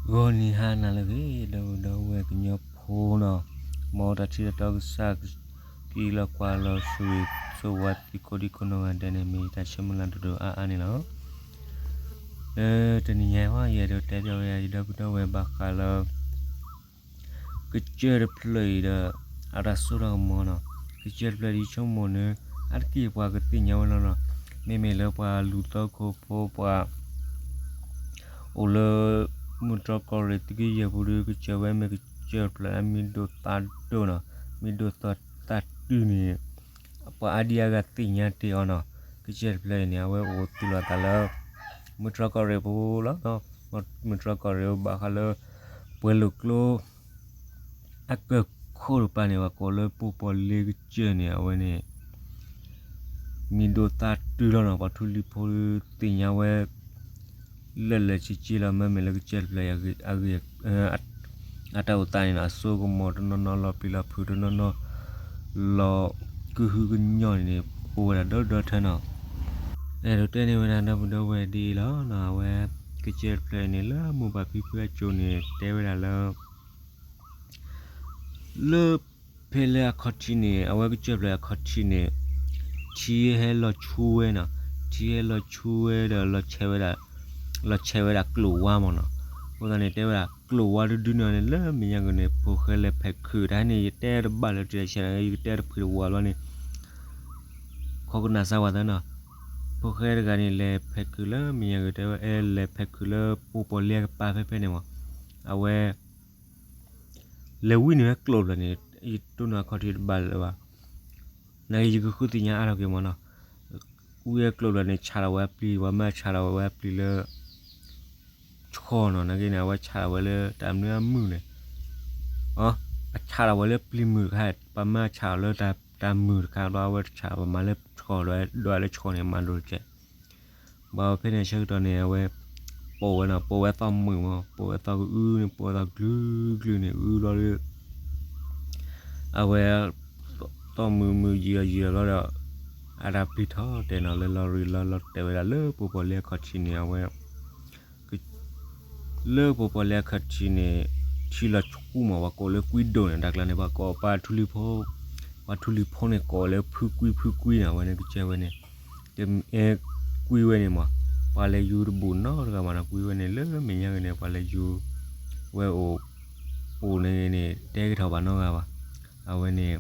ဂီၤနံၤဟါနၤလၢအဂ့ၤ ဒီပုၢ်ဒီဝဲၢ်ကညီဖိနီၤ, မ်တၢ်ထံၣ်တၢ်တီကစၢ် က့ၤလီၤကွၢ်လီၤဆိၣ်ဂ့ၤဆိၣ်ဝါသုကိးဒံကိးနီၢ်ဂၤဒဲးန့ၣ် မ့ၢ်တၢ်ဆၢမုၢ်လၢ်ဒိၣ်ဒိၣ်အါအါန့ၣ်လီၤ. လၢတနံၤညါအံၤ ယအဲၣ်ဒိးတဲပၠးဝဲယၤ ယဒီပုၢ်ဒီဝဲၢ်ဘၣ်ဃးလၢ ကစၢၢ်တဖျၢၣ်အံၤဒီး အတၢ်စိတၢ်ကမီၤနီၤ, ကစၢၢ်တဖျၢၣ်အံၤဆိကမိၣ်န့ၣ် အါတက့ၢ်ပှၤကသ့ၣ်ညါဝဲလီၤနီၤ, မ့မ့ၢ်လၢပှၤလူၤသီခိၣ်ဖိပှၤ အိၣ်လၢ မုၢ်တြီၢ်ကီၢ်ရ့ၣ်သုးကယဲၢ်ပူၤဒီး ကစၢၢ်ဝဲမ့ၢ်ကစၢၢ်တဖျၢၣ်လၢအမံၤဒိၣ်သၣ်ဒိၣ်နီၤ, မံၤဒိၣ်သီသၣ်တုၤန့ၣ် ပှၤအါဒံအါဂၤသ့ၣ်ညါတ့ၢ်အီၤနီၤ, ကစၢၢ်တဖျၢၣ်အံၤန့ၣ် အဝဲအိၣ်သူၣ်လီၤအသးလၢ မုၢ်တြီၢ်ကီၢ်ရ့ၣ်ပူၤလီၤ, မုၢ်တြီၢ်ကီၢ်ရ့ၣ်ဘၣ်ဃးလၢ ပှဲၤလိာ်ကျိ အကၢၢ်ခိၣ်တပၤန့ၣ် ပှၤကိးလၢပူၤပီၣ်လဲကစၢၢ်န့ၣ် အဝဲန့ၣ် မံၤဒိၣ်သၣ်တုၤလီၤနီၤ, ပှၤထူလံၤဖိသ့ၣ်ညါဝဲ လၢာ်လၢာ်ဆ့ဆ့လီၤ, မ့မ့ၢ်လၢကစၢၢ်တဖျၢၣ်အံၤ အတၢ်အိၣ်သးန့ၣ်နီၤ အစိကမီၤတနီၤနီၤ လီၤပျံၤလီၤဖုးတနီၤနီၤ လီၤကုဟုကညီၢ်န့ၣ်န့ၣ် အိၣ်ဝဲဒၣ်ဒီဒီထၢနီၤ, အဲၣ်ဒိးတဲန့ၢ်ဝဲဒၣ်ဒီပုၢ်ဒီဝဲၢ်ဒ်အံၤလီၤနီၤ, အဝဲ ကစၢၢ်တဖျၢၣ်အံၤန့ၣ် လၢမိၢ်ပၢ်ဖံဖုအစိၤန့ၣ် တဲဝဲဒၣ်လၢ လၢဖဲလၢအခီၣ်ထံးန့ၣ် အဝဲကစၢၢ်ဖျၢၣ်အခီၣ်ထံးန့ၣ် ထံဟဲလီၤဆူဝဲနီၤ, ထံဟဲလီၤဆူဝဲဒီးလီၤဆဲးဝဲဒၣ် လီၤဆဲးဝဲဒၣ်ကျိၣ်ဝါမ့ၢ်နီၤ, အဃိသတးန့ၣ် တဲဝဲဒၣ်ကျိၣ်ဝါတဒုန့ၣ်န့ၣ် လၢမဲာ်ညါက့ၤန့ၣ် ဖိၣ်ဃဲလဲၤဖဲးခုး တၢ်ဟဲန့ၣ် ယတဲတဘၣ်လၢတၢ်ဆဲးန့ၣ် ယကတဲတဖှံတဝးဘျီန့ၣ် ခိးကနၣ်စၢ်ဝဲသၢနီၤ, ဖိၣ်ဃဲတဂၤန့ၣ် လဲၤဖဲးခုးလၢမဲာ်ညါက့ၤ တဲဝဲအဲလဲၤဖဲးခုးလၢပူၤပီၣ်လဲအကပၤဖဲဖဲန့ၣ်မ့ၢ် အဝဲ လဲၤဝံန့ၢ်ဝဲကျိၣ်ဖျၢၣ်န့ၣ် ယတိၢ်နီၣ်အခီၣ်ထံးတဘၣ်လၢၤဘၣ်, နာ်က့ယကဃုသ့ၣ်ညါအါထီၣ်က့ၤမ့ၢ်နီၤ, ဝံဝဲကျိၣ်ဖျၢၣ်န့ၣ် ဆးထီၣ်ဝဲအပျံၤ ပှၤမၢဆးထီၣ်ဝဲအပျံၤလၢ ဆှီနီၤ, နာ်က့န့ၣ် အဝဲဆးထီၣ်ဝဲလၢတၢ်မနုၤအမုၢ်န့ၣ်, အဆးထီၣ်ဝဲလၢပျံၤမုၢ်တခါ, ပှၤမၢဆးထီၣ်လၢတၢ်မုၢ်တခါ ဒီးအဝဲတဆး ပှၤမၤလၢဆှီဒီး ဒိးလၢဆှီန့ၣ်မၤဒိၣ်တကဲး ဘၣ်ဖဲန့ၣ်အဆၢကတီၢ်န့ၣ် အဝဲ ပိာ်ဝဲနီၤ, ပိာ်ဝဲသီၣ်မုာ်မး, ပိာ်ဝဲသီၣ်ကအုန့ၣ် ပိာ်ဝဲသီၣ်ကလုာ်ကလုာ်န့ၣ် အုဘျီဒီး အဝဲ သီၣ်မုာ်မုာ်ယံာ်အီၤယံာ်အီၤဘျီဒီး အတၢ်ပျံၤထီၣ်တဲာ်နီၤ လၢလီၤရံလီၤလီၤတဲာ်ဝဲဒၣ်လၢပူၤပီၣ်လဲအခီၣ်ထံးန့ၣ် အဝဲ လၢပူၤပီၣ်လဲအခီၣ်ထံးန့ၣ် ထံလီၤဆူမး ပှၤကိးလၢကွံဒိၣ်န့ၣ် တၢ်ကျါန့ၣ် ပှၤကိးပှၤထူလံၤဖိ, ပှၤထူလံၤဖိန့ၣ် ကိးလၢဖုကွံဖုကွံန့ၣ် အဝဲန့ၣ်ကစၢၢ်ဝဲန့ၣ် တအဲၣ်ကွံဝဲန့ၣ်မး, ပှၤလဲၤယူၤတဘူးနီတဂၤဘၣ်နီၤ, ကွံဝဲန့ၣ် လၢမဲာ်ညါက့ၤန့ၣ် ပှၤလဲၤယူၤဝဲအိၣ် အိၣ်န့ၣ်န့ၣ် တဲကထီၣ်ဘၣ်နီတဂၤဘၣ်, အဝဲန့ၣ်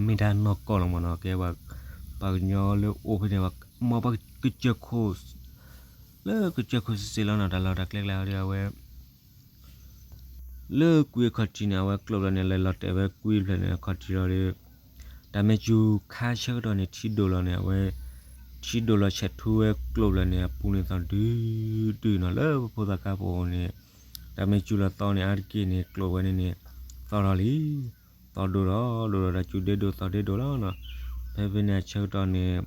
မ့ၢ်တၢ်နီၢ်ကီၢ်လီၤမးနီၤ, ကဲ ပှၤကညီလၢအိၣ်ဖဲန့ၣ် မ်ပှၤကစၢၢ်ခိၣ် လၢကစၢၢ်ခိၣ်စ့ၢ်စ့ၢ်လီၤနီၤ, တၢ်လီၢ်တၢ်ကျဲကျဲဟီဒီး အဝဲ လၢကွံအခီၣ်ထံးန့ၣ် အဝဲကျိၣ်ဖျၢၣ်န့ၣ် လဲၤလီၤတဲာ်ဝဲကွံဖျၢၣ်န့ၣ်အခီၣ်ထံးလီၤဒီး တၢ်မ့ၢ်စူၤခါဆၢကတီၢ်န့ၣ် ထံဒိၣ်လီၤန့ၣ် အဝဲ ထံဒိၣ်လီၤဆဲးထူဝဲကျိၣ်ဖျၢၣ်န့ၣ် အပူၤန့ၣ်သီၣ်ဒုးဒုးနီၤ, လၢပဖိသၣ်ခါပအိၣ်န့ၣ် တၢ်မ့ၢ်စူၤလီၤသီန့ၣ် အါတက့ၢ်န့ၣ် ကျိၣ်ဝဲန့ၣ်န့ၣ် သီၣ်ထီၣ်လံ, သီၣ်ဒိၣ်ထီၣ်ဒိၣ်ထီၣ် တၢ်စူၤဒ့ဒိၣ်သီၣ်ဒ့ဒိၣ်လီၤနီၤ, ဖဲဖဲန့ၣ်အဆၢကတီၢ်န့ၣ်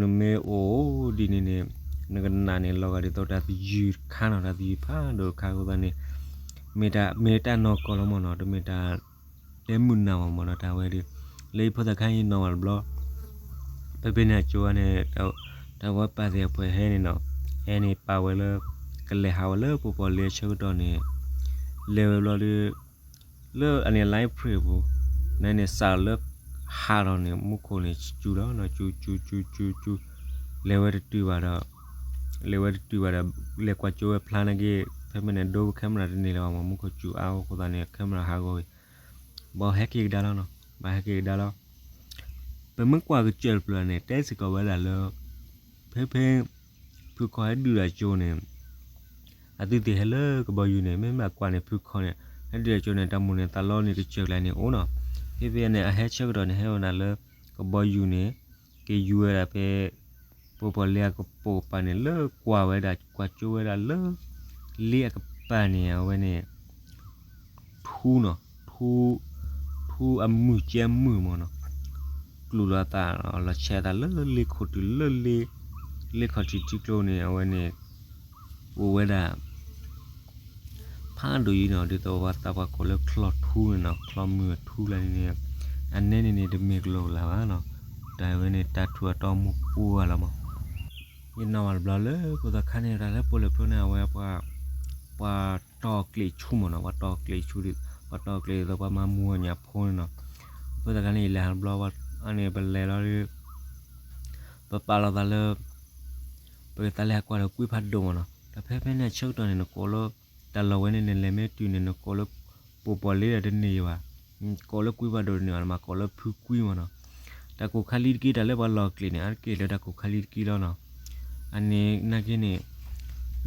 နမ့ၢ်အိၣ်ဒ်န့ၣ်န့ၣ် နကနၣ်န့ၣ် လီၤဂာ်ဒ်သိးတၢ်သယုၢ်တခါနီၤ, တၢ်သယုၢ်ဖးဒိၣ်တခါအဃိသတးန့ၣ် မ့ၢ်တၢ် မ့ၢ်တၢ်နီၢ်ကီၢ်လီၤမးနီၤ, တမ့ၢ်တၢ်တဲမုာ်နၢ်မးမးနီၤ, တၢ်ဝဲဒီး လၢယဖိသၣ်ခါယနီၢ်ဘၣ်တဘျီ ဖဲဖဲန့ၣ်အကၠိန့ၣ် တၢ်ဝဲပာ်သ့ၣ်အပှဲၤဟဲန့ၣ်နီၤ, ဟဲန့ၣ်ပာ်ဝဲလၢ ကလဲၤဟးဝဲလၢပူၤပီၣ်လဲအဆၢကတီၢ်န့ၣ် လဲၤဝဲဘျီဒီး လၢအန့ၣ် library ပူၤ နန့ၣ် စးလၢ ဟးထီၣ်န့ၣ် မူခိၣ်န့ၣ် စူၤလီၤနီၤ, စူၤ စူၤ စူၤ စူၤ စူၤ လဲၤဝဲတတုၤဘၣ်ဒီး လဲၤဝဲတတုၤဘၣ်ဒီး လဲၤကွၢ်ကၠိဝဲဖျါနာ်က့ ဖဲဖဲန့ၣ် ဒိ camera တန့ၢ်လၢၤဘၣ်မး မူခိၣ်စူၤအါအဃိသတးန့ၣ် camera ဟးဂီၤဝဲ ဘၣ်ဟဲက့ၤကဒါလီၤနီၤ, ဘၣ်ဟဲက့ၤကဒါလီၤ. ပမ့ၢ်ကွၢ်ကစၢၢ်တဖျၢၣ်န့ၣ် တဲစ့ၢ်ကီးဝဲဒၣ်လၢ ဖဲဖဲ ဖုခီဟဲဒုးတၢ်ကၠိန့ၣ် အသုသ့ၣ်ဟဲလၢကဘီယူၤန့ၣ် မ့မ့ၢ်အကွၢ်န့ၣ် ဖုခီန့ၣ် ဟဲဒုးတၢ်ကၠိန့ၣ် တၢ်မိၣ်န့ၣ် သးလီန့ၣ်ကစၢၢ်ကျါန့ၣ်အိၣ်နီၤ, ဖဲဖဲန့ၣ် အဟဲဆၢကတီၢ်န့ၣ် ဟဲဝဲဒၣ်လၢ ကဘီယူၤန့ၣ် က့ၤယူၤဝဲဒၣ်ဖဲ ပူၤပီၣ်လဲအကပိာ်ကပၤန့ၣ် လၢကွၢ်ဝဲဒၣ် ကွၢ်ကၠိဝဲဒၣ်လၢ လ့အကပၤန့ၣ် အဝဲန့ၣ် ထူနီၤ, ထူ ထူအမုၢ်ကဲမုၢ်မးနီၤ, ကျူၤလီၤအသး လီၤဆဲးအသးလၢလ့ခိၣ်တုၤလၢလ့ လ့ခီၣ်ထံးထံကျိန့ၣ် အဝဲန့ၣ် အိၣ်ဝဲဒၣ် ဖးဒိၣ်အံၤနီၤ, ဒ်သိးပှၤသးပှၢ်ကိးလၢချီထူန့ၣ်နီၤ, ချီမုၢ်အထူလၢန့ၣ်န့ၣ် အနဲန့ၣ်န့ၣ် တမ့ၢ်ကလီကလီဘၣ်နီၤ, တၢ်ဝဲန့ၣ် တၢ်ထူးအတီမူပူၤဂၤလီၤမး. ယနီၢ်ဘၣ်တဘျီလၢ ဖိသၣ်ခါန့ၣ် တၢ်လၢပီၣ်လဲၣ်ဖျိန့ၣ် အဝဲပှၤ ပှၤတီၢ်ကျ့ၣ်ဆူမ့ၢ်နီၤ, ပှၤတီၢ်ကျ့ၣ်ဆူဒ်, ပှၤတီၢ်ကျ့ၣ်ဒ်သိးပှၤမၤမူအီၣ်ညၣ်ဖိန့ၣ်နီၤ. အဃိသတးခါန့ၣ် ယလဲၤဟးတဘျီဘၣ်န့ၣ် ပလဲၤလီၤဒီး ပပာ်လီၤသးလၢ ပကသးလဲၤဟးကွၢ်ဒီးကွံဖးဒိၣ်မ့ၢ်နီၤ. တၢ်ဖဲဖဲန့ၣ်အဆၢကတီၢ်န့ၣ် နကိးလၢ တၢ်လီၢ်ဝဲန့ၣ် နလဲၤမ့ၢ်တုၤန့ၣ် နကိးလၢ ပိာ်ပီၣ်လ့ဒီးတန့ၢ်ဘၣ်, ကိးလၢကွံဖးဒိၣ်တန့ၢ်ဘၣ်, နမၤကိးလၢဖုကွံမ့ၢ်နီၤ. တၢ်ကိၢ်ခါလံတက့ၢ် တၢ်လၢပှၤလီၢ်ကျ့ၣ်န့ၣ် အါတက့ၢ်လၢတၢ်ကိၢ်ခါလံတက့ၢ်လီၤနီၤ. အန့ၣ်နာ်က့န့ၣ်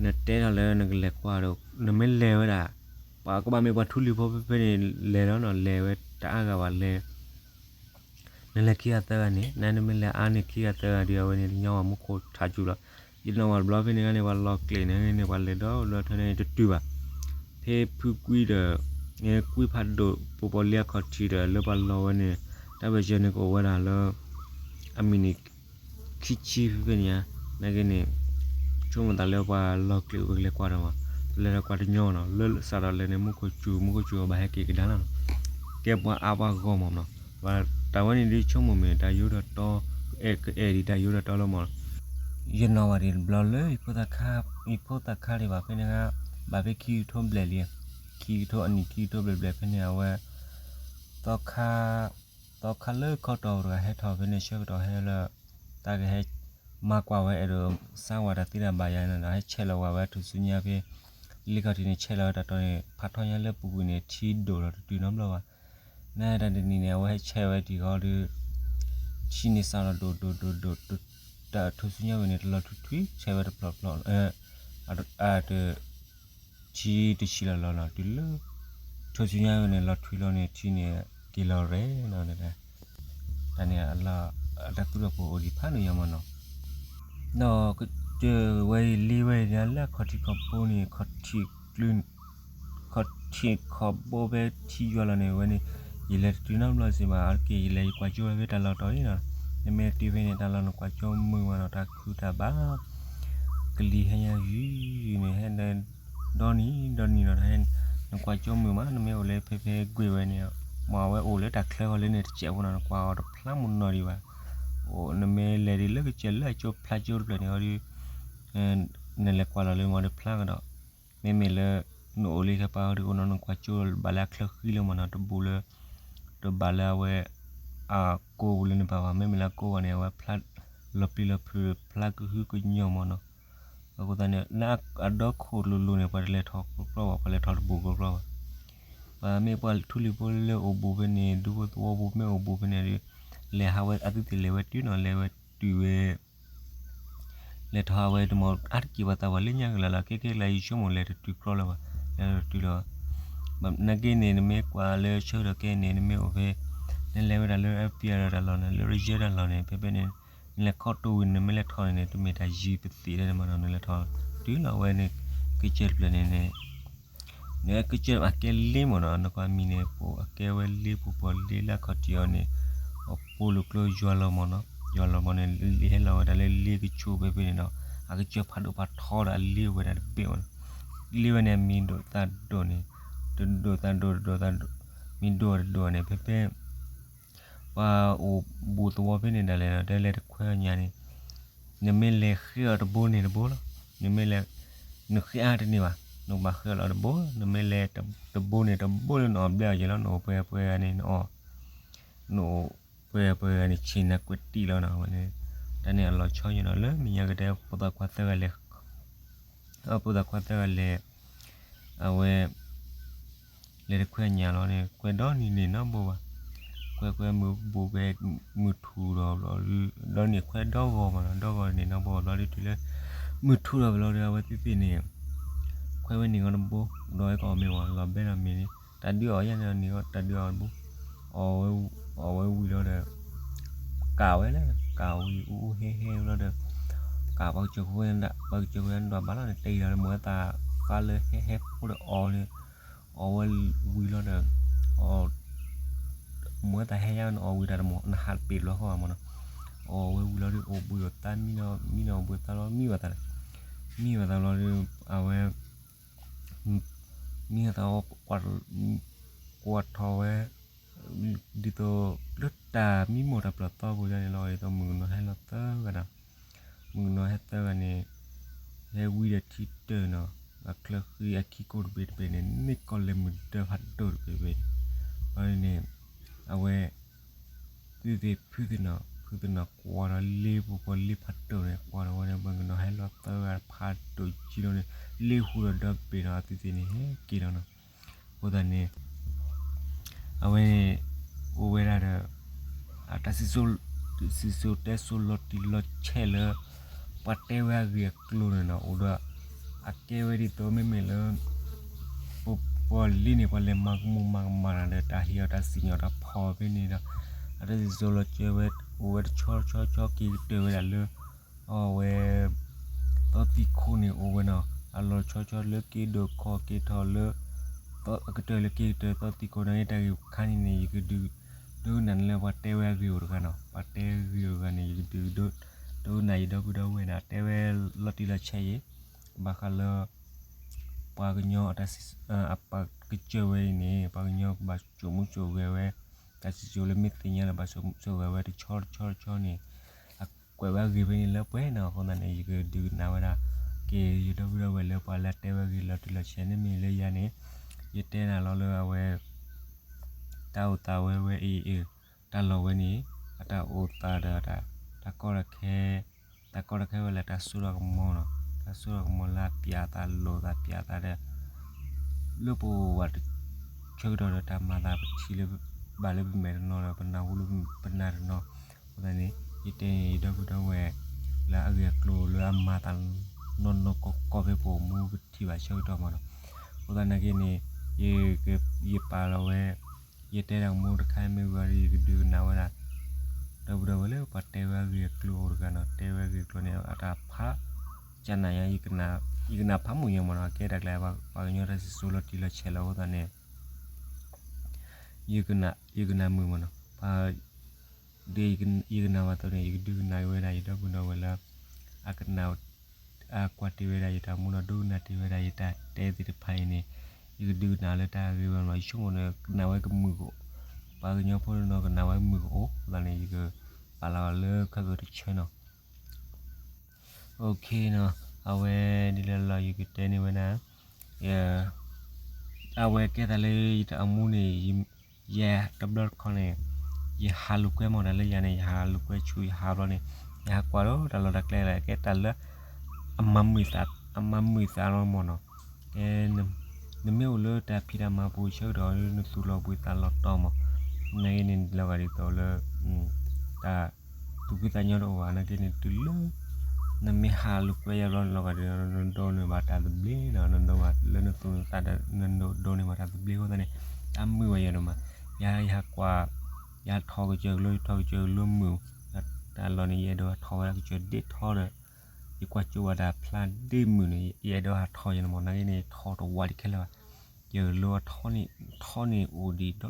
နတဲထီၣ်လၢနကလဲၤကွၢ်ဒီး နမ့ၢ်လဲၤဝဲဒၣ် ပှၤကဘၣ်မ့ၢ်ပှၤထူလံၤဖိဖဲဖဲန့ၣ် လဲၤလီၤနီၤ, လဲၤဝဲတအါဂၤဘၣ်လဲၤ နလဲၤခံဂၤသၢဂၤန့ၣ် နမ့ၢ်လဲၤအါန့ၢ်ခံဂၤသၢဂၤဒီး အဝဲန့ၣ်တညီဘၣ် မူခိၣ်ထးစူၤလီၤ. ယနီၣ်ဘၣ်တဘျီဖဲန့ၣ်န့ၣ် ပှၤလီၢ်ကျ့ၣ်န့ၣ်န့ၣ် ပှၤလဲၤဒီးဒီးထဲန့ၣ်တတုၤဘၣ်. ဖဲဖုကွံဒီး ကွံဖးဒိၣ် ပိာ်ပီၣ်လ့အခီၣ်ထံးဒီး လၢပှၤလီၢ်ဝဲန့ၣ် တၢ်ဘၢၣ်စၢၤန့ၣ်ကအိၣ်ဝဲဒၣ်လၢ အမံးနံး ခံဆံဖဲဖဲန့ၣ်ဧါ. နာ်က့န့ၣ် ဆိကမိၣ်သးလၢပှၤလီၢ်ကျ့ၣ်ပကလဲၤကွၢ်ဒီးမး, ပလဲၤဒီးကွၢ်တညီနီၤ, လၢစးထီၣ်လဲၤန့ၣ် မူခိၣ်စူၤ မူခိၣ်စူၤအဘၣ်ဟဲက့ၤကဒါလီၤနီၤ, ကဲပှၤအါပှၤဂီၢ်မးနီၤ. တၢ်ဝဲန့ၣ်ဒ်ဆိကမိၣ်မ့ၢ် တၢ်ယိဒီးတီ ကအဲၣ်ဒ်တၢ်ယိဒီးတီလီၤမးနီၤ. ယနီၣ်ဘၣ်ဒံးတဘျီလၢ ယဖိသၣ်ခါ ယဖိသၣ်ခါဒံးဘၣ်ဖဲန့ၣ် ဘၣ်ဖဲခံကထိဘျဲၣ်လံ, ခံကထိအနံၣ်ခံကထိဘျဲၣ်ဘျဲၣ်ဖဲန့ၣ် အဝဲ သီခါ သီခါလၢခီတီၢ်တဂၤဟဲထီၣ်ဖဲန့ၣ် ဆၢကတီၢ်ဟဲလၢ တၢ်ကဟဲ မၤကွၢ်ဝဲအဲၣ်ဒိး စါဝၤတၢ်သ့တၢ်ဘၣ်ယၤန့ၣ်ဒီး ဟဲဆဲးလီၤဝဲ ဝဲထူၣ်စုညါဖဲ လ့ခီၣ်ထံးန့ၣ် ဆဲးလီၤဝဲတၢ်တီန့ၣ် ဖးထီညါလၢပူၤကွံာ်န့ၣ် ထံဒိၣ်လီၤတတုၤနီတဘျီဘၣ်. နတၢ်တနံၤန့ၣ် အဝဲဟဲဆဲးဝဲတံၢ်ဃီဒီး ထံန့ၣ်စးလီၤဒိၣ်ဒိၣ်ဒိၣ်ဒိၣ် တၢ်ထူၣ်စုညါဝဲန့ၣ် တလီၤထွံထွံ ဆဲးဝဲတဖျိးဖျိး အတ ထံတဆံးလီၤလီၤနီၤ တုၤလၢ ထူၣ်စုညါဝဲန့ၣ် လီၤထွံလီၤန့ၣ် ထံန့ၣ် က့ၤလီၤရဲၣ်နီၤ. တၢ်န့ၣ် အတၢ်သူၣ်ထီၣ်ဖိအိၣ်ဒံးဖးဒိၣ်ညါမးနီၤ. ဒီးကစၢၢ်ဝဲအံၤလ့ဝဲအံၤ လၢအခီၣ်ထံးခီၣ်ဘိန့ၣ် ခီၣ်ထံးကျု ခီၣ်ထံးခီၣ်ဘိဖဲထံယွၤလီၤန့ၣ်ဝဲန့ၣ် ယလဲၤတတုၤနီတဘျီစ့ၢ်ဘၣ် အက့ၢ် ယလဲၤယကွၢ်ကၠိဝဲဖဲတၢ်လီၢ်တီၤအံၤနီၤ. နမ့ၢ်တုၤဖဲန့ၣ် တၢ်လီၢ် နကွၢ်ကၠိမုာ်မးနီၤ တၢ်ခုတၢ်ဘၣ် ကလံၤဟဲညါယံၤန့ၣ် ဟဲဒီနံၤဒီနံၤနီၤ နကွၢ်ကၠိမုာ်မး နမ့ၢ်အိၣ်လၢဖဲဖဲကွ့ၢ်ဝဲန့ၣ် မ့ၢ်အဝဲအိၣ်လၢတၢ်ချၢဃီလၢန့ၣ်တစဲးဖိနီၤ နကွၢ်အီၤတဖျါမုၢ်နီၤဒံးဘၣ်. အိၣ် နမ့ၢ်လဲၤဒ်လၢကစၢၢ်လၢအကၠိဖျါကၠိတဖျၢၣ်န့ၣ်ဒီး နလဲၤကွၢ်လီၤလၢမ့ၢ်တဖျါကဒီး မ့မ့ၢ်လၢ နအိၣ်လၢခါပၤဒီး အိၣ်နီၤ နကွၢ်ကၠိဘၣ်လၢအချၢဃံလၢမ့ၢ်နီၤ တဘူးလၢ တဘၣ်လၢအဝဲ အကိးပူၤလၢနပာ်ဘၣ် မ့မ့ၢ်လၢအကိးဂီၢ်န့ၣ် အဝဲဖျါ လီၤပျံၤလီၤဖုး ဖျါကဟုကညီၢ်မ့ၢ်နီၤ. အဃိသတးန့ၣ် လၢအဒီခိၣ်လိၤလိၤန့ၣ် ပှၤတလဲၤထီၣ်ကျီကျီဘၣ် ပှၤလဲၤထီၣ်တဘူးကျီကျီဘၣ်. ပှၤမ့ၢ်ပှၤထူလံၤဖိလၢအိၣ်ဘူးဖဲန့ၣ် ဒူဖိသဝီဖိမ့ၢ်အိၣ်ဘူးဖဲန့ၣ်ဒီး လဲၤဟးဝဲအသုသ့ၣ်လဲၤဝဲတုၤနီၤ လဲၤဝဲတုၤဝဲ လဲၤထီၣ်ဟးဝဲတမ့ၢ်အါတက့ၢ်ပှၤသးပှၢ်လၢညါကလၢ်လီၤ ကဲကဲကလၢ်ယဆိကမိၣ်လဲၤတတုၤကျီလၢၤဘၣ် လဲၤတတုၤလီၤ. နာ်က့န့ၣ် နမ့ၢ်ကွၢ်လၢဆၢကတီၢ်ခဲအံၤန့ၣ် နမ့ၢ်အိၣ်ဖဲ နလဲၤဝဲဒၣ်လၢ အပံၤ အဒီးတၢ်လီၢ်န့ၣ် လၢရယဲတၢ်လီၢ်န့ၣ် ဖဲဖဲန့ၣ် နလဲၤခီတိၢ်ဝံၤ နမ့ၢ်လဲၤထီၣ်န့ၣ်န့ၣ် တမ့ၢ်တၢ်ယံၤပသ့ၣ်ဒၣ်န့ၣ်မ့ၢ်နီၤ နလဲၤထီၣ်တုၤလီၤဝဲန့ၣ် ကစၢၢ်တဖျၢၣ်န့ၣ်န့ၣ် နကစၢၢ်အကဲလ့မ့ၢ်နီၤ နကွၢ်မံၤန့ၣ် ပှၤအကဲဝဲလ့ ပှၤပှၤလ့လၢအခီၣ်ထံးအီၤန့ၣ် အပိာ်လိာ်ကျိယွၤလီၤမ့ၢ်နီၤ ယွၤလီၤမ့ၢ်န့ၣ် လ့ဟဲလီၤဝဲဒၣ်လၢလ့ကဆူးဖဲဖဲန့ၣ်နီၤ အကစၢၢ်ဖးဒိၣ်ဖးထီဒီးအလ့ဝဲဒၣ်တဘ့ၣ်မ့ၢ်နီၤ လ့ဝဲန့ၣ် မံၤဒိၣ်သၣ်ဒိၣ်န့ၣ် တဒိၣ်သၣ်ဒိၣ်တဒိၣ်သၣ်ဒိၣ် မံၤဒိၣ်တဒိၣ်န့ၣ် ဖဲဖဲ ပှၤအိၣ်ဘူးသဝီဖဲန့ၣ်ဒၣ်လဲာ်ဒီး တဲလဲၤတခွဲအညါန့ၣ် နမ့ၢ်လဲၤဃ့အီၤတဘိန့ၣ်တဘိလီၤ. နမ့ၢ်လဲၤ နဃ့အါတန့ၢ်ဘၣ် နဘၣ်ဃ့အီၤလီၤတဘိ နမ့ၢ်လဲၤတဘိန့ၣ်တဘိလၢနအီၣ်ဘျဲအီၤယဲလီၤ နအိၣ်ပှဲၤပှဲၤဂၤန့ၣ် နအီၣ် နအိၣ်ပှဲၤပှဲၤဂၤန့ၣ် ဆ့ၣ်နၤကွဲးတံၢ်လီၤနီၤ ဝဲန့ၣ် တၢ်န့ၣ်အလီၤဆီယဲနီၤ လၢမဲာ်ညါကတဲ ဖိသၣ်ခွါသၢဂၤလဲၤ ဖိသၣ်ခွါသၢဂၤလဲၤ အဝဲ လဲၤတခွဲအညါလီၤန့ၣ် ကွဲဒီနံၤန့ၣ်နီတဘိဘၣ်. ကွဲကွဲမုၢ်ဘူးကွဲ မုၢ်ထူၣ်ဒီးဘျီ ဒီနံၤခွဲဒီဂီၤမးနီၤ ဒီဂီၤန့ၣ်နီတဘိဘျီဒုးတုၤလၢ မုၢ်ထူၣ်ဒီးဘျီဒီး အဝဲသ့ၣ်သ့ၣ်န့ၣ် ခွဲဝဲန့ၣ်ဂီၤတဘိ ဒီးအဲၣ်ကီးမ့ၢ်ဝဲ လီၤဘဲဒီးမ့ၢ်န့ၣ် တၢ်ဒုးအီၣ်ယဲန့ၣ်န့ၣ် တၢ်ဒုးအီၣ်တဘိ အီၣ်ဝဲ အီၣ်ဝဲဝံၤလီၤဒီး ကးဝဲလၢ ကးဝံၤအူအူဟဲဟဲဘျီဒီး ကးပှၤကစၢၢ်ခိၣ် ပှၤကစၢၢ်ခိၣ်န့ၣ်ဒွးဘၣ်လီၤန့ၣ် တအံၤလီၤမ့ၢ်ဝဲသးဃါလၢဟဲဟဲဖိဒီးအီၣ်န့ၣ် အီၣ်ဝဲဝံၤလီၤဒီး အီၣ် မ့ၢ်ဝဲသးဟဲယါန့ၣ် အီၣ်ဝံၤတၢ်တမီၤ နဟးတပ့ၤဘျီဃီဘၣ်မ့ၢ်နီၤ အီၣ်ဝဲဝံၤလီၤဒီး အိၣ်ဘှံးအီၣ်သါမံနီၤ မံနီၤအိၣ်ဘှံးသါလီၤ မံဘၣ်သး မံဘၣ်သးလီၤဒီး အဝဲ မံဘၣ်သး ကွၢ်ထီၣ်ဝဲ ဒ်သိး လၢတၢ်မံမီၢ်တၢ်ပျီၢ်သီပူၤန့ၣ်လီၤ ဒ်သိးမုၣ်ကနီၤဟဲလီၤသၢဂၤနီၤ မုၣ်ကနီၤဟဲသၢဂၤန့ၣ် ဟဲဝံဒီးထံတၢၢ်နီၤ အချၢဃံအခံကိးတဘ့ၣ်တဘ့ၣ်န့ၣ် န့ၢ်ကီၢ်လဲၤမုာ်ဒၢဖးဒိၣ်တဘ့ၣ်ဘ့ၣ်, ဘၣ်န့ၣ် အဝဲ သုသ့ၣ်ဖုသ့ၣ်နီၤ ဖုသ့ၣ်နီၤကွၢ်ဒီးလ့ပူၤကွၢ်လ့ဖးဒိၣ်န့ၣ် ကွၢ်ဒီးဝဲန့ၣ် ပှၤကညီဟဲလီၤသၢဂၤဖးဒိၣ်ကံလီၤန့ၣ် လ့ဟူဒီးဒီဘ့ၣ်နီၤ အသုသ့ၣ်န့ၣ် ဟဲက့ၤလီၤနီၤ. အဃိသတးန့ၣ် အဝဲန့ၣ် အိၣ်ဝဲဒၣ်ဒီး အတၢ်စံၣ်စိၤတဲစိၤလီၤတံၢ်လီၤဆဲးလၢ ပှၤတဲဝဲအဂ့ၢ်အကျိၤန့ၣ်နီၤ အိၣ်ဒီး အကဲဝဲဒ်သိးမ့မ့ၢ်လၢ ပှၤလံန့ၣ် ပှၤလဲၤမၤကမူၣ်မၤကမၣ်တၢ်ဒီး တၢ်ဟ့ၣ်အီၤတၢ်စံၣ်ညီၣ်တၢ်ဖီၣ်ဖဲန့ၣ်ဒီး အတၢ်စံၣ်စိၤလီၤဆဲးဝဲ အိၣ်ဝဲတဆီဆီဆီက့ၤကတၢၢ်ဝဲဒၣ်လၢ အဝဲ သီသံခိၣ်န့ၣ်အိၣ်ဝဲနီၤ အလီၤဆီဆီလၢက့ၤဒိးခီက့ၤထီၣ်လၢ ကတၢၢ်လၢက့ၤကတၢၢ်သီသံခိၣ်န့ၣ် တၢ်ဂ့ၢ်ခါန့ၣ်န့ၣ် ယကဒုး ဒိကနၣ်န့ၣ်လၢပှၤတဲဝဲအဂ့ၢ်အိၣ်တဂၤနီၤ ပှၤတဲဂ့ၢ်အိၣ်တဂၤန့ၣ် ယကဒုး ဒိကနၣ်ယဒီပုၢ်ဒီဝဲၢ်န့ၣ် တဲဝဲလီၤတံၢ်လီၤဆဲးယဲ ဘၣ်ဃးလၢ ပှၤကညီ အပှၤကစၢၢ်ဝဲအံၤန့ၣ် ပှၤကညီဘၣ်ဆိၣ်မူဆိၣ်ဂဲၤဝဲ တၢ်စံၣ်စိၤလၢမ့ၢ်သ့ၣ်ညါလၢဘၣ်ဆိၣ်မူဆိၣ်ဂဲၤဝဲတဆီတဆီတဆီန့ၣ် အကွဲးဝဲအဂ့ၢ်ဖဲန့ၣ်လၢပှဲၤနီၤ အဃိသတးန့ၣ် ယကဒုးကနၣ်ဝဲဒၣ် က့ၤယဒီပုၢ်ဒီဝဲၢ်လၢပှၤလၢတဲဝဲအဂ့ၢ်လီၤတံၢ်လီၤဆဲးန့ၣ်မ့ၢ်လၢယၤန့ၣ် ယတဲနၤလီၤလၢအဝဲ တၢ်အိၣ်သးဝဲဝဲအံၤ တၢ်လီၢ်ဝဲန့ၣ် အတၢ်အိၣ်သးဒီး တၢ်ကီတၢ်ခဲ တၢ်ကီတၢ်ခဲဝဲလၢတၢ်စိတၢ်ကမီၤနီၤ တၢ်စိတၢ်ကမီၤလၢအပျးအသးလိာ်သးပျးအသးဒီး လၢပဝဲဆၢကတီၢ်ဒီးတၢ်မၤသးပထံၣ်လၢ ဘၣ်လၢပမဲာ်တနီၤဒီး ပနၢ်ဟူလၢပနၢ်တနီၤ အဃိသတးန့ၣ် ယတဲန့ၣ်ယဒီပုၢ်ဒီဝဲၢ် လၢအဂ့ၢ်အကျိၤလၢအမၤသးနီၢ်နီၢ်ကီၢ်ကီၢ်ဖဲပအိၣ်မူပထံၣ်ဘၣ်ဆၢကတီၢ်မးနီၤ အဃိသတးနာ်က့န့ၣ် ယပာ်လီၤဝဲ ယတဲတၢ်ကမူတခါမ့ၢ်ဝံၤဒီး ယကဒုးကနၣ်ဝဲဒၣ် ဒီပုၢ်ဒီဝဲၢ်လၢပှၤတဲဝဲအဂ့ၢ်အကျိၤအိၣ်တဂၤနီၤ တဲဝဲအဂ့ၢ်အကျိၤန့ၣ် အတၢ်ဖး ကနၣ်ယၤ ယကနၣ်ဖးမုာ်ညါမးနီၤ ကဲတၢ်ကျဲၤပှၤကညီတၢ်စံၣ်စိၤလီၤတံၢ်လီၤဆဲးလီၤအဃိသတးန့ၣ် ယကနၣ်မုာ်မးနီၤ ပှၤ ဒ်ယကနၣ်ဘၣ်သိးန့ၣ် ယကဒုးကနၣ်က့ၤဝဲဒၣ်ယဒီပုၢ်ဒီဝဲၢ်လၢ အကနၣ် အကွၢ်တ့ၢ်ဝဲဒၣ်ယတၢ်မူဒီး ဒိကနၣ်တ့ၢ်ဝဲဒၣ်ယတၢ်တဲသ့ၣ်တဖၣ်အံၤန့ၣ် ယကဒုးကနၣ်လၢတၢ်ဂ့ၢ်ဝဲမး ယဆိကမိၣ်န့ၣ် ကနၣ်ဝဲကမုာ်ကအိၣ် ပှၤကညီဖိတနီၤကနၣ်ဝဲမုာ်ကအိၣ်အဃိသတးန့ၣ် ယကပာ်လီၤလၢခဲကတဆၢနီၤ OK နီၤ အဝဲဒ်လဲၣ်လီၤယကတဲန့ၢ်ဝဲဒၣ် အဝဲကဲသးလၢယတၢ်အိၣ်မူန့ၣ် ယဲတဘျီတခီန့ၣ် ယဟးလိာ်ကွဲမး တၢ်လၢယၤန့ၣ် ယဟးလိာ်ကွဲဆူယဟးဘျီန့ၣ် ယဟးကွၢ်ဒီးတၢ်လီၢ်တၢ်ကျဲလၢကဲတၢ်လၢ အမၤမုာ်သး အမၤမုာ်သးလီၤမးနီၤ ကဲ နမ့ၢ်အိၣ်လၢတၢ်ဖံးတၢ်မၤပူၤဆၢကတီၢ် နသူၣ်လီၤဘှံးသးလီၤတီၤမး နာ်က့န့ၣ် လီၤဂာ်ဒ်သိးလၢ တၢ် သူၣ်ဖှံသးညီတအိၣ်ဘၣ် နာ်က့န့ၣ် တုၤလၢ နမ့ၢ်ဟးလိာ်ကွဲယါဘျီန့ၣ် လီၤဂာ်ဒ်သိး နဒိးန့ၢ်ဘၣ်တၢ်သဘျ့နီၤ နဒိးဘၣ်လၢနသူၣ်နသးဒီး နဒိးန့ၢ်ဘၣ်တၢ်သဘျ့အဃိသတးန့ၣ် တၢ်မုာ်ဘၣ်ယၤဒိၣ်မး ယၤ ယဟးကွၢ် ယဟးထီၣ်ကစၢၢ်ကလိ ယထီၣ်ကစၢၢ်ကလိမုာ် တၢ်လီၢ်န့ၣ် ယအဲၣ်ဒိးဟးထီၣ်ဝဲဒၣ်ကစၢၢ်ဒ့ထီဒီး ယကွၢ်ကၠိဘၣ်တၢ်ဖျါဒ့မုာ်န့ၣ် ယအဲၣ်ဒိးဟးထီၣ်ယၤန့ၣ်မး နာ်က့န့ၣ် ယထီၣ်တဝးဒံးခဲလၢာ်ဘၣ် ကစၢၢ်ကလိအထီန့ၣ် ထီန့ၣ်အိၣ်ဒံးဒီဒူၣ်နီၤ ယဃိသတးန့ၣ် ယဆိကမိၣ်ဆူမဲာ်ညါ ယကလဲၤထီၣ်မး ယပာ်လီၤသးဆူမဲာ်ညါ တ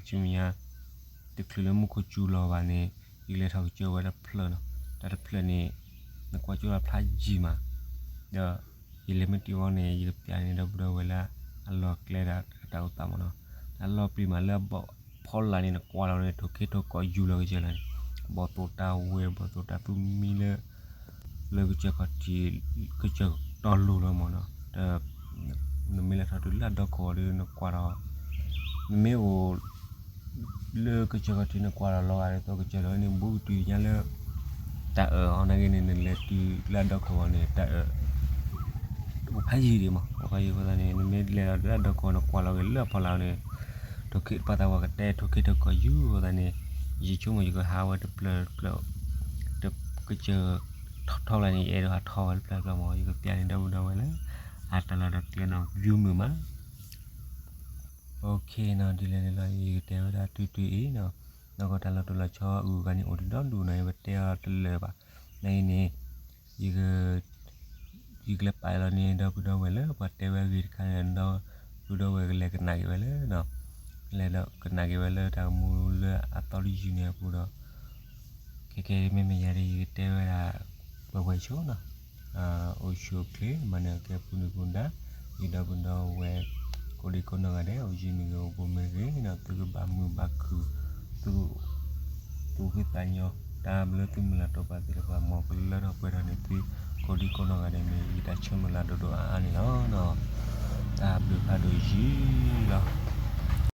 ချုးလၢမူခိၣ်စူၤလီၤဘၣ်န့ၣ် ယကလဲၤထီၣ်ကစၢၢ်ဝဲတဖျၢၣ်နီၤ တၢ်တဖျၢၣ်န့ၣ် နကွၢ်ကၠိလီၤဖျါယံာ်မး ဒီး ယလဲၤမ့ၢ်တုၤအီၤန့ၣ် ယကပျးန့ၢ်ဒီပုၢ်ဒီဝဲၢ်လၢ အလီၢ်ကျဲဒီးတၢ်အိၣ်သးမးနီၤ တၢ်လီၤပျံၤမးလၢအဘီၣ်ဖီလာ်န့ၣ် နကွၢ်လီၤန့ၣ် ထိၣ်ခ့ထိၣ်ကီးယူၤလီၤကစၢၢ်လီၤန့ၣ် ဘီၣ်သိၣ်တၢ်ဝဲ ဘီၣ်သိၣ်တၢ်သူမံလၢ လၢကစၢၢ်ခီၣ်ထံး ကစၢၢ်တီလိၤလီၤမးနီၤ ဒီး နမ့ၢ်လဲၤထီၣ်တုၤလၢအဒီခိၣ်ဒီး နကွၢ်ဒီး နမ့ၢ်အိၣ် လၢကစၢၢ်ခီၣ်ထံး နကွၢ်ဒီးလီၤဂာ်ဒ်သိးကစၢၢ်လီၤန့ၣ် ဘူးကတုၤညါလၢ တၢ်အၢၣ်အီၤနာ်က့န့ၣ် နလဲၤတုၤလၢအဒီခိၣ်န့ၣ် တၢ်အၢၣ် အိၣ်ဖးယံာ်ဒံးမး အိၣ်ဖးယံာ်အဃိသတးန့ၣ် နမ့ၢ်လဲၤဒီးလၢအဒီခိၣ် နကွၢ်လီၤက့ၤလၢအဖီလာ်န့ၣ် ထိၣ်ခ့ ပှၤသးပှၢ်ကတဲ ထိၣ်ခ့ထိၣ်ကီးယူၤအဃိသတးန့ၣ် ယဆိကမိၣ်ယကဟးဝဲတဖျၢၣ်တဖျၢၣ် ကစၢၢ်ထီၣ်ထီၣ်လၢန့ၣ် ယအဲၣ်ဒိးဟးထီၣ်ဝဲတဖျၢၣ်တဖျၢၣ်မး ယကပျးန့ၢ်ဒီပုၢ်ဒီဝဲၢ်လၢ အတၢ်လီၢ်တၢ်ကျဲနီၤ ယူၤမုာ်မး OK နီၤ ဒ်လဲၣ်န့ၣ်လီၤ ယကတဲဝဲဒၣ်တုၤတုၤအံၤနီၤ နီၢ်ကီၢ်တၢ်လီၤတိၢ်လီၤဆီအဂုၤအဂၤန့ၣ် အိၣ်ဒံးဒီဒူၣ်နီၤ ယဝဲတဲအီၤတလၢာ်ဘၣ် နာ်က့န့ၣ် ယက ယကလဲၤပာ်လီၤန့ၢ်ဒီပုၢ်ဒီဝဲၢ်လၢ ပှၤတဲဝဲအဂ့ၢ်တခါန့ၣ် ဒီပုၢ်ဒီဝဲၢ်ကလဲၤကနၣ်က့ၤဝဲလၢ လဲၤဒီးကနၣ်က့ၤဝဲလၢတၢ်ကမူလၢအသီတယုၢ်န့ၣ်အပူၤဒီး ခဲကဲမ့မ့ၢ်ယၤဒီး ယကတဲဝဲဒၣ် ပှဲၤပှဲၤဆိနီၤ အိၣ်ဆူၣ်အိၣ်ချ့ မၤနၢၤကဲပူၤဒုၣ်ပူၤဒါ ယဒီပုၢ်ဒီဝဲၢ် ကိးဒံကိးနီၢ်ဂၤဒဲး အိၣ်ယံၤမ့ၢ်ဂ့ၤ အိၣ်ဘူးမ့ၢ်ဂ့ၤနီၤ သုကဘၣ်မုာ်ဘၣ်ခုၣ် သု သူၣ်ဖှံသးညီ တၢ်ဘျၢသုမုၢ်လၢ်တီပှၤသ့ၣ်တဖၣ် မ်ကလၢထီၣ်ပှဲၤထီၣ်န့ၢ်သု ကိးဒံကိးနီၢ်ဂၤဒဲးန့ၣ် ယတၢ်ဆိကမိၣ်လၢဒိၣ်ဒိၣ်အါအါန့ၣ်လီၤ. တၢ်ဘျုးဖးဒိၣ်ယံာ်လီၤ.